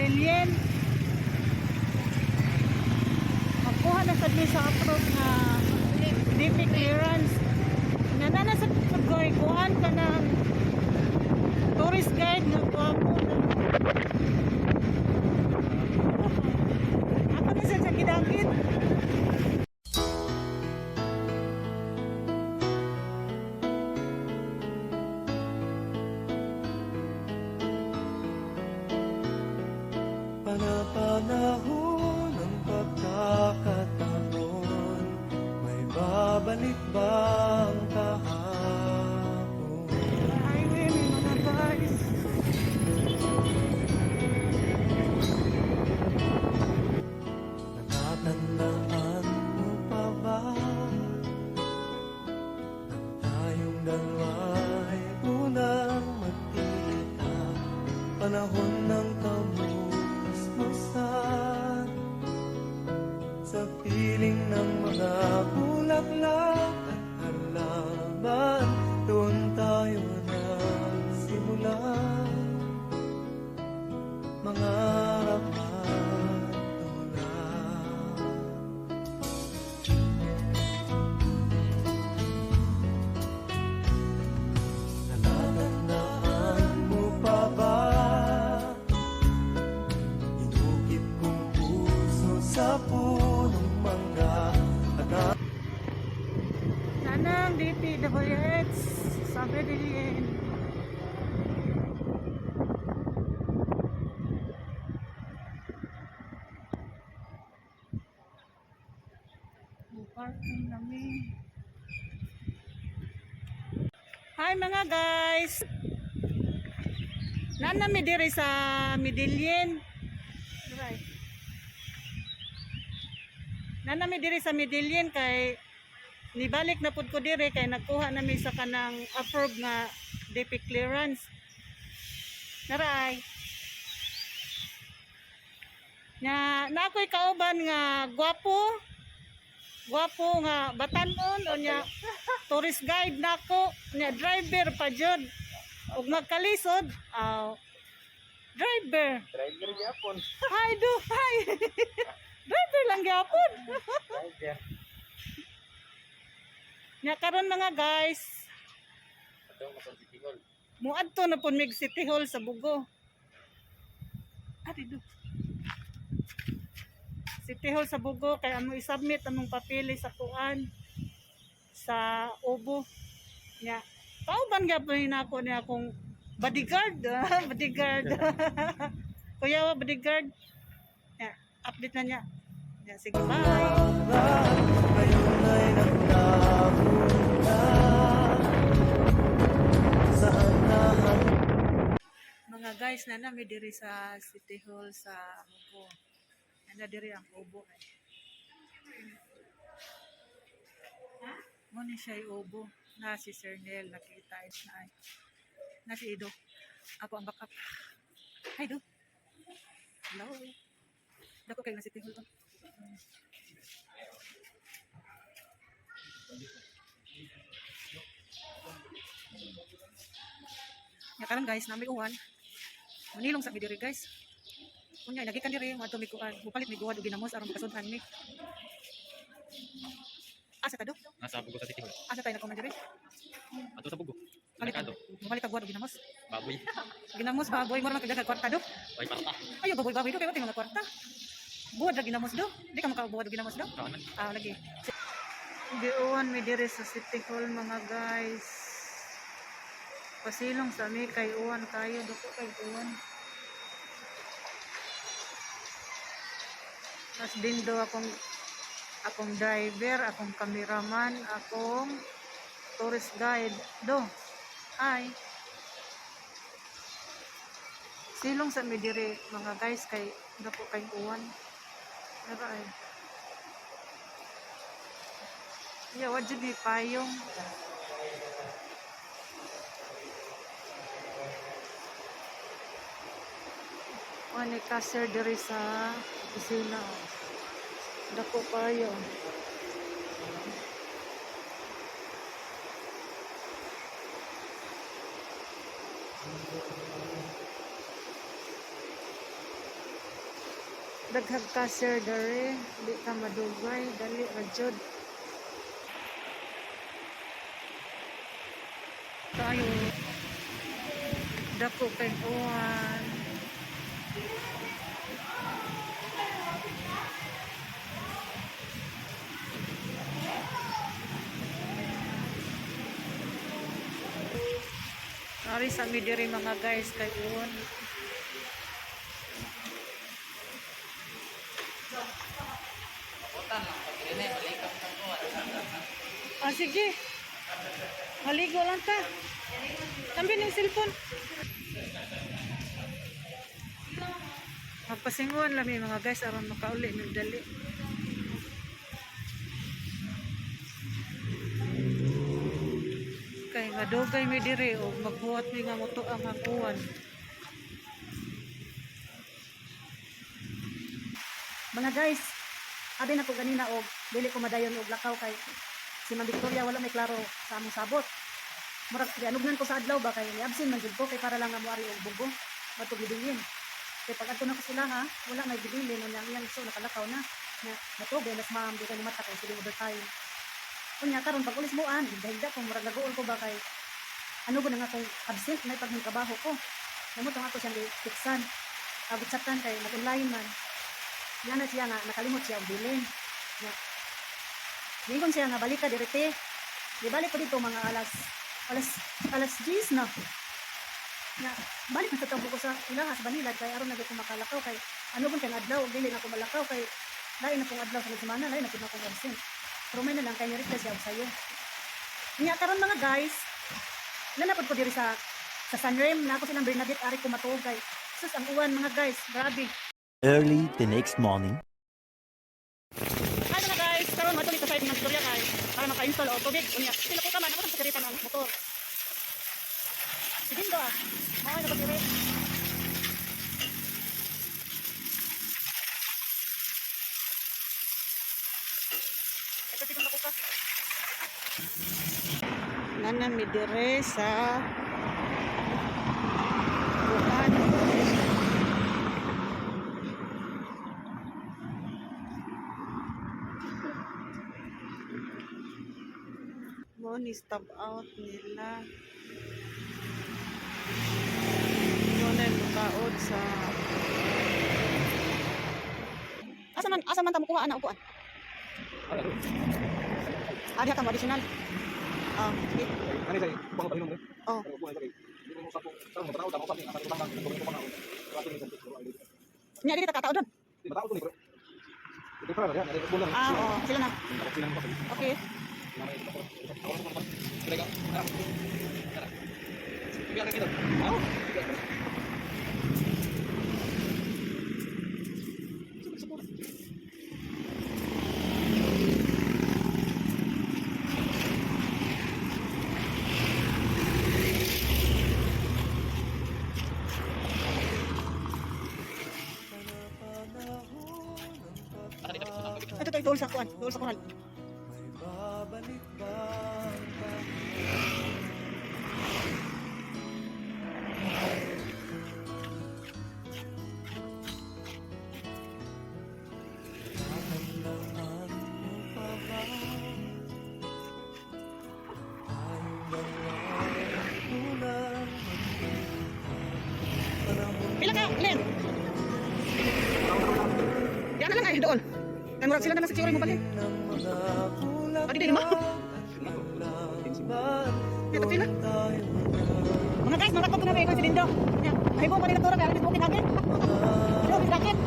Medellin. Magkuha na sad mi sa approve nga DP clearance. Nga na na sa paggoy kuan ka ng tourist guide nga gwapo na. Ako na sa gidangit. Panapanahon ng pagkakataon, may babalik ba ang kahapon? Highway may mga guys. Natatandaan mo pa ba nang tayong dalawa'y unang magkita? Panahon ng kamusmusan, sa piling ng mga bulaklak at halaman, doon tayo nagsimula mangarap at tula. Natatandaan mo pa ba inukit kong puso sa punong mangga at Nanang DPWH sa Medellin. Parking namin. Hi mga guys! Nana mi diri sa Medellin. Right. Nana mi diri sa Medellin kay nibalik na pud ko dire kay nagkuha na mi sa kanang approved nga DP clearance. Naraay. Nya na ako'y kauban nga gwapo. Gwapo nga batanon o nya tourist guide nako nya driver pa jud. Ug magkalisod, aw driver. Driver gyapon. Hi do, hi. Driver lang gyapon. Driver. Nya karon mga guys, Ato mo sa City Hall. muadto na pud mig City Hall sa Bugo. Ari do. City Hall sa Bugo kay amo i-submit among papeli sa kuan sa Obo. Nya pauban gyapon ni nako niya akong bodyguard, bodyguard. Kuya wa bodyguard. Nya, update na niya. Nya, sige, bye. ngayon ay nagtabo na? Saan na Mga guys, na nami diri sa City Hall sa Mugo. Ana diri ang ubo ay. Mo ni siya ubo na si Sir Nel nakita na ay. Na si Ido. Ako ang backup. Hi Do. Hello. Dako kay na City Hall. Oh. Ya karon guys, nami uwan. Manilong sa mi diri guys. Unya lagi kan diri mo mi kuan. Mupalit mi guwad og ginamos aron makasudhan mi. Asa ta do? Nasa Bugo sa City Hall. Asa tayo nagkuman diri? Ato sa Bugo. Palit Merkado. Mupalit og guwad og ginamos. Baboy. Ginamos baboy mo man kag kwarta do. Bay parta. Ayo baboy baboy do kay wa mga kwarta. Buwad ra ginamos do. Di ka makabuwad og ginamos do. Saan man? Ah, lagi. Giuwan mi diri sa City Hall mga guys. Pasilong sa mi kay uwan kayo dako kay uwan. Mas dindo akong akong driver, akong cameraman, akong tourist guide. Do. Hi. Silong sa mi diri mga guys kay dako kay uwan. Pero ay. Yeah, what jud ni payong. Wani kasir diri sa opisina. Oh. Dako kayo. Daghang cashier dere, di ka madugay, dali ra jud. Tayo dako kay uwan. Ari sa mi diri mga guys kay uwan. Ah, sige. Maligo lang ta. Tambin yung cellphone. Magpasinguan lang mi mga guys aron makauli ng dali. Kay madugay mi diri og magbuhat mi nga moto ang uwan. Mga guys, abi na ko ganina og dili ko madayon og lakaw kay si Ma'am Victoria wala may klaro sa among sabot. Murag gianugnan ko sa adlaw ba kay ni-absent man jud ko kay para lang nga moari og bugo matug gibilin. Kay pag adto na ko sila ha, wala may gibilin unya ang iyang iso nakalakaw na. Nya natuog nas ma'am di kay mata kay sige overtime. Unya karon pag ulis mo an, higda ko murag naguol ko ba kay ano ba na nga kung absent may pag trabaho ko. Namo tong ako siyang gitiksan. Agutsatan kay nag-online man. Yan na siya nga nakalimot siya og bilin. Nga. Niingon siya nga balik ka direte. Di balik ko dito mga alas alas alas 10 na. Nga balik na sa tabo ko sa ilaha sa Banilad kay aron na gyud ko makalakaw kay ano gun kay adlaw og dili na ko malakaw kay lain na pong adlaw sa semana, lain na pud na akong absent. Pero may na lang kay ni-reply siya og sayo. Nya karon mga guys, nanapod ko diri sa Sanrem na ako silang Bernadette ari ko matuog kay sus ang uwan mga guys, grabe. Early the next morning. Hi mga guys, karon mo dito sa site ng Victoria kay para maka-install og tubig unya. Sila ko man ako sa sekretan ang motor. Sige do ah. Mao na ba dire? Ito sige ko ka. Nana mi dire sa kuan. Mo ni stop out nila. Mo na mukaod sa Asa man ta mokuha ana upuan? Ari ka mo additional. Oh, sige. Ano sa'yo? Buang pa rin mo. Oh. Nya dili ta katao doon. Ah, oo, sila na. Okay. Ito tayo doon sa kuan, doon sa koral. May babalik ba ang Tatandaan mo pa ba? Tayong dalawa'y unang magkita. Panahon Pila ka, Len? Yan na lang ay doon. Kay murag sila na lang sa tsura mo balhin. ng mga Adi, di mo. bulaklak at Ito pila. tayo Mga guys, mga ko na may si Dindo. Nya, ay mo kanila tura kay aron booking agin. Ano sakit?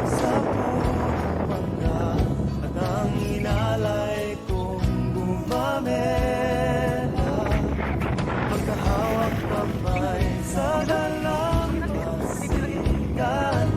sa punong mangga at ang inalay kong gumamela. Pagkahawak kamay sa dalampasigan.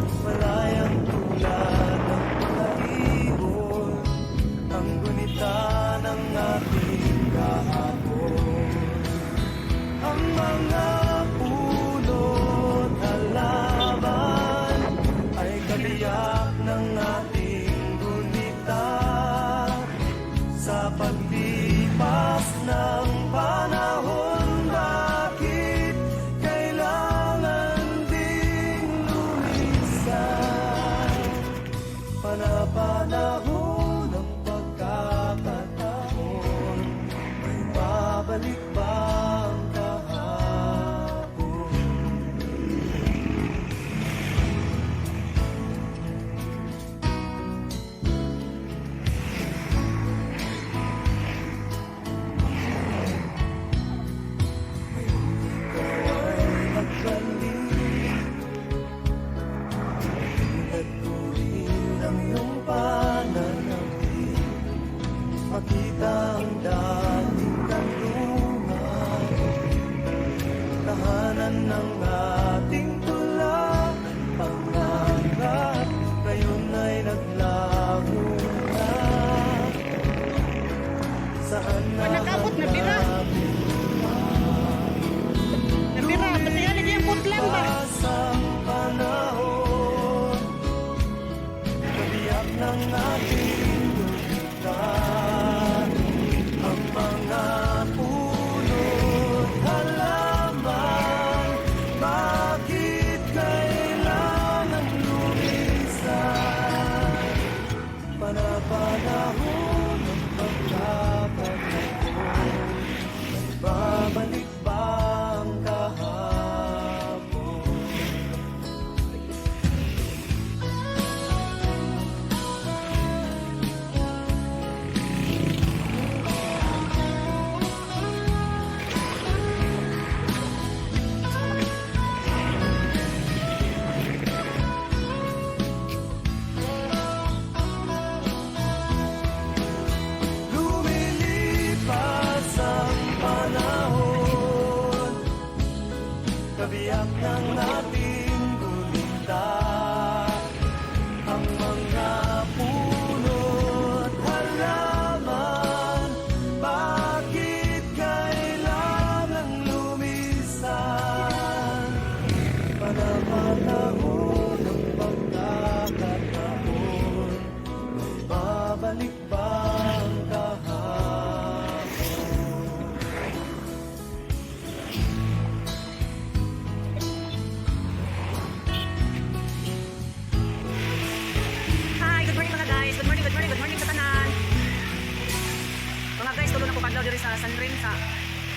sa Sanrin sa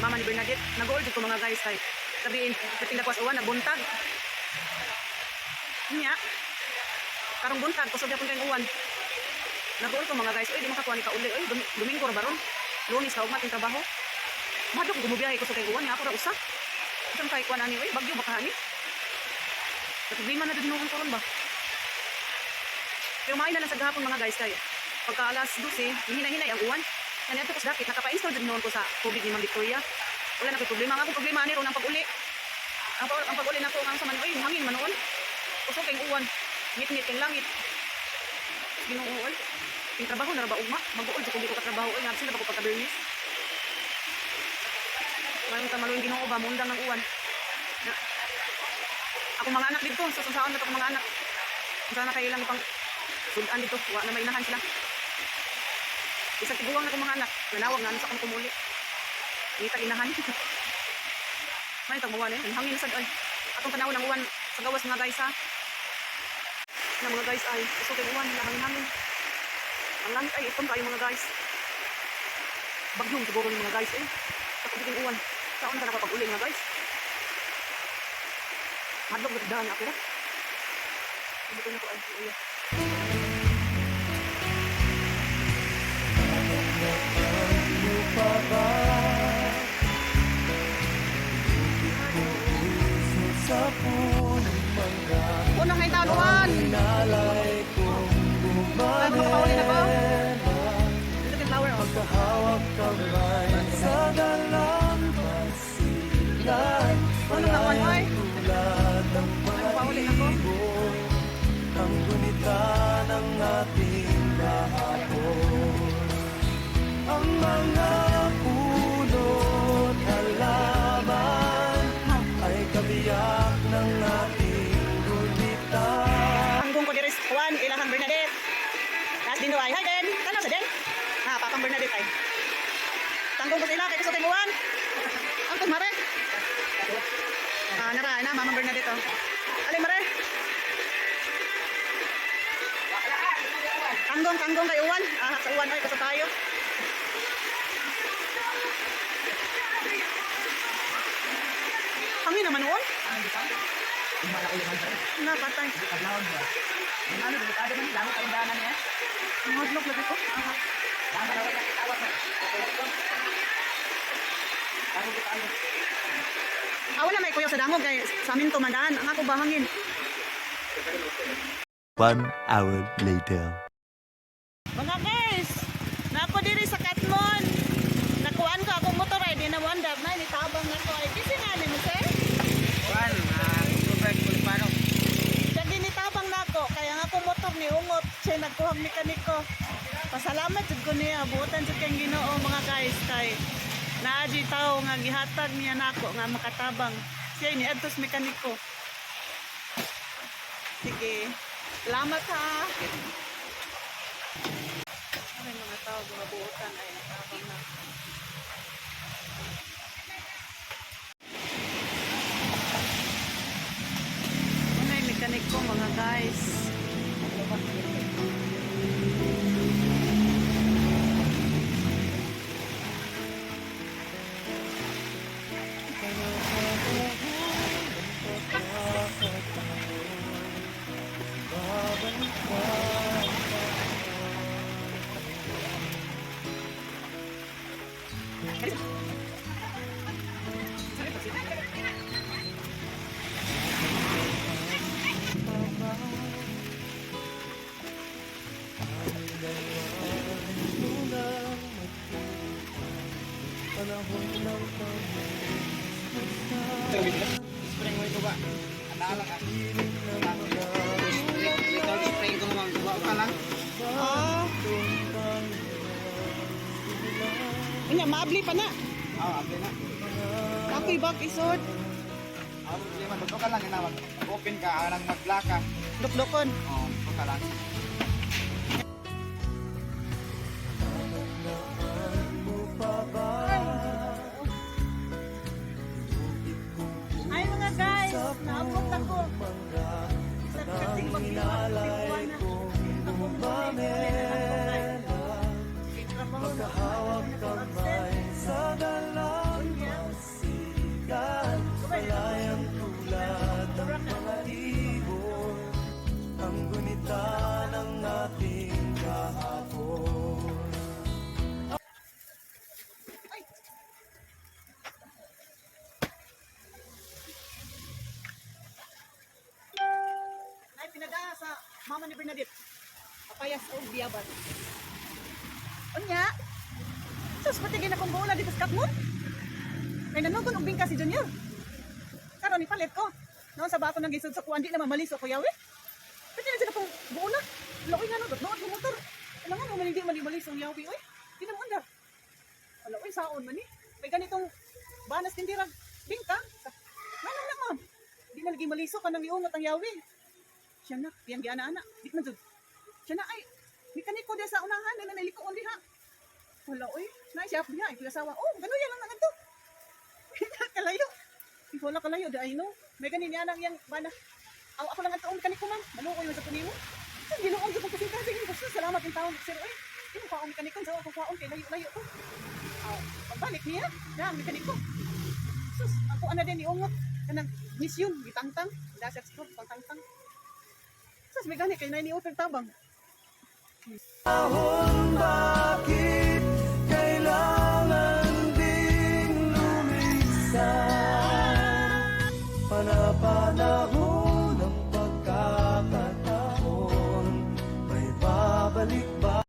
mama ni Bernadette. Nag-uol jud ko, mga guys, kay sabihin perting dakwas uwan, nabuntag. Nya. Karong buntag kusog gyapon kayong uwan. Nag-uol ko, mga guys, oy, di makakuha ni kauli oy, Domingo ra baron. Lunes ka ugma ting trabaho. Madok gumubiyahe ko sa kay uwan nga ako ra usa. Isang kay kuan ani oy, bagyo baka ani. Sa problema na jud hinuon ko ron ba. Pero maayo na lang sa gahapon, mga guys, kay pagka alas 12, hinay-hinay ang uwan. Kanya ko sa dakit, nakapa-install din noon ko sa tubig ni Ma'am Victoria. Wala na ko'y problema. Ang akong problema ani ron ang pag-uli. Ang pag-uli nako ang sa man oy, hangin man noon. Kusog kay uwan. Ngit-ngit kay langit. Ginoo oy. Yung trabaho na ra ba ugma? Mag-uol jud kung di ko katrabaho oy, ngabsin na ba ko pagka-Biyernes? Ngayon ka maluwing Ginoo ba, muundang ng uwan. Na, ako mga anak dito, sa saan na to akong mga anak. Sana kayo lang pang sudan dito, wa na mainahan sila. Isang tiguang na akong mga anak, nanawag na ano sa akong kumuli. Ngita inahan. May tagmuwan eh, ang hangin na sad ay. Atong panahon ng uwan sa gawas, mga guys, ha. Na mga guys ay, usog kay uwan, hangin-hangin. Ang langit ay itom kayo, mga guys. Bagyong siguro ni mga guys eh. Sa kubiting uwan. Saan ka nakapag-uli, mga guys? Madlog na daan ako ra. Hindi na ko ay uya. Lupa ba? Puso sa punong mangga. Unang ngay taon uwan. Inalay kong Ay, makapauli na ba? bumanela. Dito kay flower oh. Pagkahawak kamay sa dalampasigan. Unang na uwan oy. Tulad ng Ay, mapauli na ko. ibon, ang gunita ng ating kahapon. Ang mga puno't halaman ay kabiyak ng ating gunita. Tanggong ko diri sa Juan, ilahang Bernadette. Nas din ay. Hi Den. Tanaw sa Den. Ha, papang Bernadette ay. Tanggong ko sa ila kay kusog kay uwan. Ang tong mare. Ah, nara na Mamang Bernadette oh. Alay mare. Tanggong, tanggong kay uwan. Ah, sa uwan ay kusog tayo. Hangin naman uwan. Na patay. Ano, delikado man, damo kayong daanan niya. Mahadlok lagi ko. Aha. Damo na wala kitawag na. Damo kita ano. Ah, wala may kuya sa dangog kay sa amin to madaan. Ang ako bahangin. 1 hour later. Mga guys, nako diri sa Katmon. Nakuan ko akong motor ay di na wonder na ni tabang nako ay kisi nga ni mo sir. Juan, Robert Pulipano. Siya ginitabang nako kaya nga akong motor ni ungot siya nagkuhang mekaniko. Pasalamat jud ko niya, buotan jud kay Ginoo, mga guys, kay naa jud tawo nga gihatag niya nako nga makatabang. Siya ni adtos mekaniko. Sige. Salamat ha. Ay, mga tao, mga buotan ay natabang na. Ano yung mekaniko, mga guys? Panahon ng Spring mo ito ba? Ano lang ka? Ito, spring ko naman. Ka lang. Ah. Unya, maabli pa na. Ah, abli na. Ako'y bag isod. Ang problema, dito ka lang ina open ka, anang mag-lock ka. Dukdukon. Oh, dito ka lang. mo pa ba? Ay mga guys, naabot ako. Sa kating bagyo, Inalay kong bumanela. Pagkahawak kamay sa Mama ni Bernadette. Papayas o biyabat. Unya. Sus, pati gina kong buola dito sa Katmon. Kay nanugon og bingka si Junior. Karon ipalit ko. Noon sa ba ako nang gisod sa kuan, di naman maliso ko yawi. Pati na siya kong buola. Wala nga no, nood mo motor. Wala nga no, hindi man maliso ang yawi oy. Di na mo andar. Wala oy, saon man ni. May ganitong banas tindira. Bingka. Manong na, ma'am. Di na lagi maliso ka nang iungot ang yawi. Siya na, piyang giana-ana. Di man jud. Siya na ay, mekaniko diya sa unahan, na nalikoon diha. Wala oy, na siya diha, ay asawa. Oh, gano'n yan lang na to. Kalayo. Wala kalayo, di ay no. May ganin niya lang yang bana. Aw, ako lang ang taong mekaniko, ma'am. Maluoy man sa punimo. Sa Ginoo sa pagkasing-kasing. Basta salamat yung taong sir oy. Di mo paong mekaniko sa ako paong kay layo-layo ko. Aw, pagbalik niya, na ang mekaniko. Sus, ang kuan na din niungot kanang mission gitangtang, dasat siguro pangtangtang. Sus, may gani kay nay ni tabang. Panahon ba